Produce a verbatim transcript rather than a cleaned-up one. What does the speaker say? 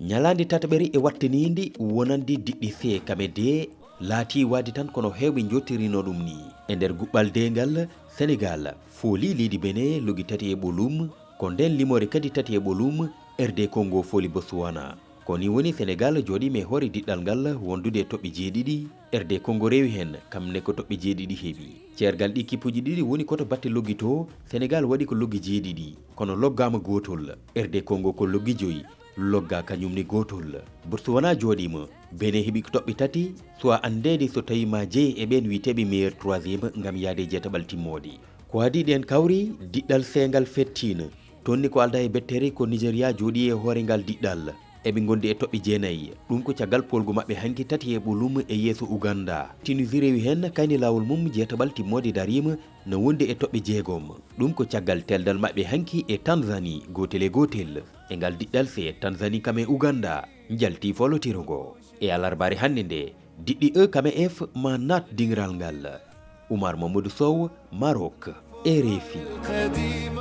Ñalaande tataɓere e wattaniindi wonande diɗɗi C kame D laatii waade tan kono heewɓe njottirino ɗum ni. E nder guɓɓal D ngal, Senegal fooli leydi Benin loggi tati e ɓolum, ko nden limoore kadi tati e ɓolum, R D Congo fooli Botswana. Ko ni woni Senegal jooɗiima e hoore diɗɗal ngal wondude e toɓɓe jeeɗiɗi, R D Congo rewi heen, kam ne ko toɓɓe jeeɗiɗi heɓi. Ceergal ɗi kippuuji ɗiɗi woni ko to batte loggi to, Senegal waɗi ko loggi jeeɗiɗi, kono loggaama gootol, R D Congo ko loggi joyi, logga kañum ne gootol. Botswana jooɗiima, Benin heɓi ko toɓɓe tati, suwaa anndeede so tawii ma jeye e ɓeen wiyeteeɓe meilleur troisième ngam yahde e jeetaɓal timmoode. Ko adii ɗeen kawri, diɗɗal C ngal fettiino. Toon ni ko aldaa e bettere ko Nigeria jooɗii e hoore ngal diɗɗal. Eɓe ngondi e toɓɓe jeenayi. Ɗum ko caggal poolgu maɓɓe hanki tati e ɓolum e yeeso Uganda. Tunisie rewi heen, kayni laawol mum jeetaɓal timmoode dariima, no wondi e toɓɓe jeegom. Ɗum ko caggal teldal maɓɓe hanki e Tanzanie gootel e gootel. E ngal diɗɗal C, Tanzanie kam e Uganda njalti folotiro ngo. E alarbaare hannde nde, diɗɗi E kame F ma naat diŋral ngal. Oumar Mamadou Sow, Maroc, R F I.